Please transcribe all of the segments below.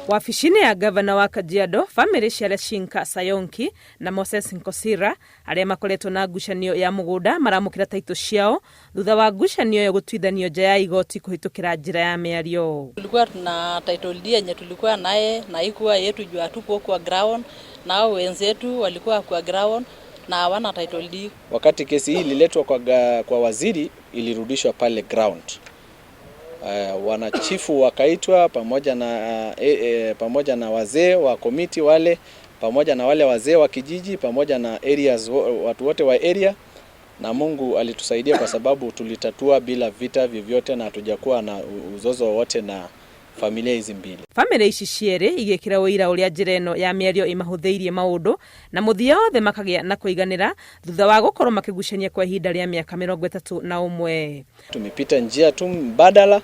Wabici-inĩ ya ngavana wa Kajiado, bamĩrĩ cia Leshinka Sayonki na Moses Nkosira arĩa makoretwo na ngucanio ya mũgũnda maramũkĩra taitũ ciao thutha wa ngucanio ĩyo gũtuithanio nja ya igoti kũhĩtũkĩra njĩra ya mĩario. Tulikuwa tuna title deed yenye tulikuwa naye na haikuwa yetu juu hatukuwa kwa ground, nao wenzetu walikuwa kwa ground na hawana title deed. Wakati kesi hii ililetwa kwa waziri, ilirudishwa pale ground. Wanachifu wakaitwa pamoja na wazee wa komiti wale, pamoja na wale wazee wa kijiji, pamoja na areas, watu wote wa area, na Mungu alitusaidia kwa sababu tulitatua bila vita vyovyote na hatujakuwa na uzozo wowote na familia hizi mbili. Bamĩrĩ ici cierĩ igĩkĩra ũira ũrĩa njĩra ĩno ya mĩario ĩmahũthĩirie maũndũ na mũthia othe makagĩa na kũiganĩra thutha wa gũkorwo makĩgucania kwa ihinda rĩa mĩaka 31. Tumepita njia tu mbadala,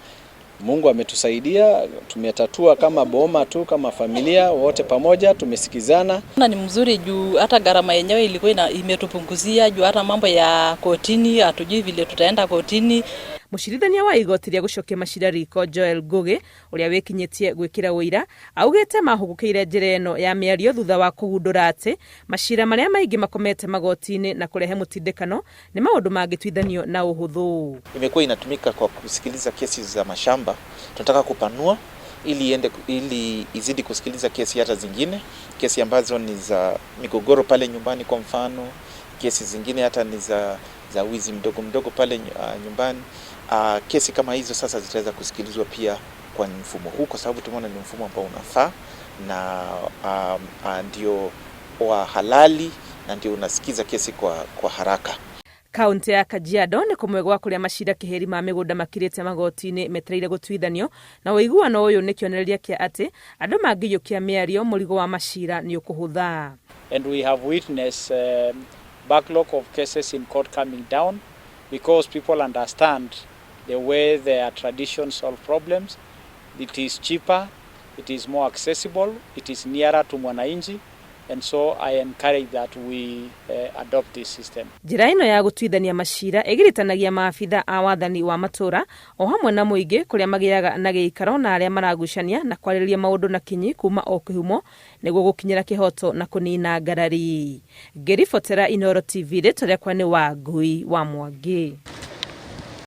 Mungu ametusaidia, tumetatua kama boma tu, kama familia wote pamoja, tumesikizana. Na ni mzuri juu hata gharama yenyewe ilikuwa imetupunguzia juu hata mambo ya kotini hatujui vile tutaenda kotini. Mũcirithania wa igoti rĩa gũcokia macira riko Joel Ngugi ũrĩa wĩkinyĩtie gwĩkĩra ũira augĩte mahũgũkĩire njĩra ĩno ya mĩario thutha wa kũgundũra atĩ macira marĩa maingĩ makomete magoti-inĩ na kũrehe mũtindĩkano nĩ maũndũ mangĩtuithanio na ũhũthũ. Imekuwa inatumika kwa kusikiliza kesi za mashamba. Tunataka kupanua ili izidi kusikiliza kesi hata zingine, kesi ambazo ni za migogoro pale nyumbani, kwa mfano, kesi zingine hata ni za wizi mdogo mdogo pale nyumbani. Kesi kama hizo sasa zitaweza kusikilizwa pia kwa mfumo huu, kwa sababu tumeona ni mfumo ambao unafaa na ndio wa halali na ndio unasikiza kesi kwa haraka. Kaunti ya Kajiado nĩ kũmwe gwa kũrĩa macira kĩhĩri ma mĩgũnda makirĩte magoti-inĩ metereire gũtuithanio na ũiguano ũyũ nĩ kĩonereria kĩa atĩ andũ mangĩiyũkia mĩario mũrigo wa macira nĩ ũkũhũtha. And we have witnessed backlog of cases in court coming down because people understand the way their traditions solve problems. It is cheaper, it is more accessible, it is nearer to mwananchi, and so I encourage that we adopt this system. Njĩra ĩno ya gũtuithania macira ĩgiritanagia maabitha a wathani wa matũra o hamwe na mũingĩ kũrĩa magĩaga na gĩikaro na arĩa maragucania na kwarĩrĩria maũndũ na kinyi kuma o kĩhumo nĩguo gũkinyĩra kĩhoto na kũnina ngarari. Ngĩribotera Inooro TV, rĩtwa rĩakwa nĩ Wangui wa Mwangi.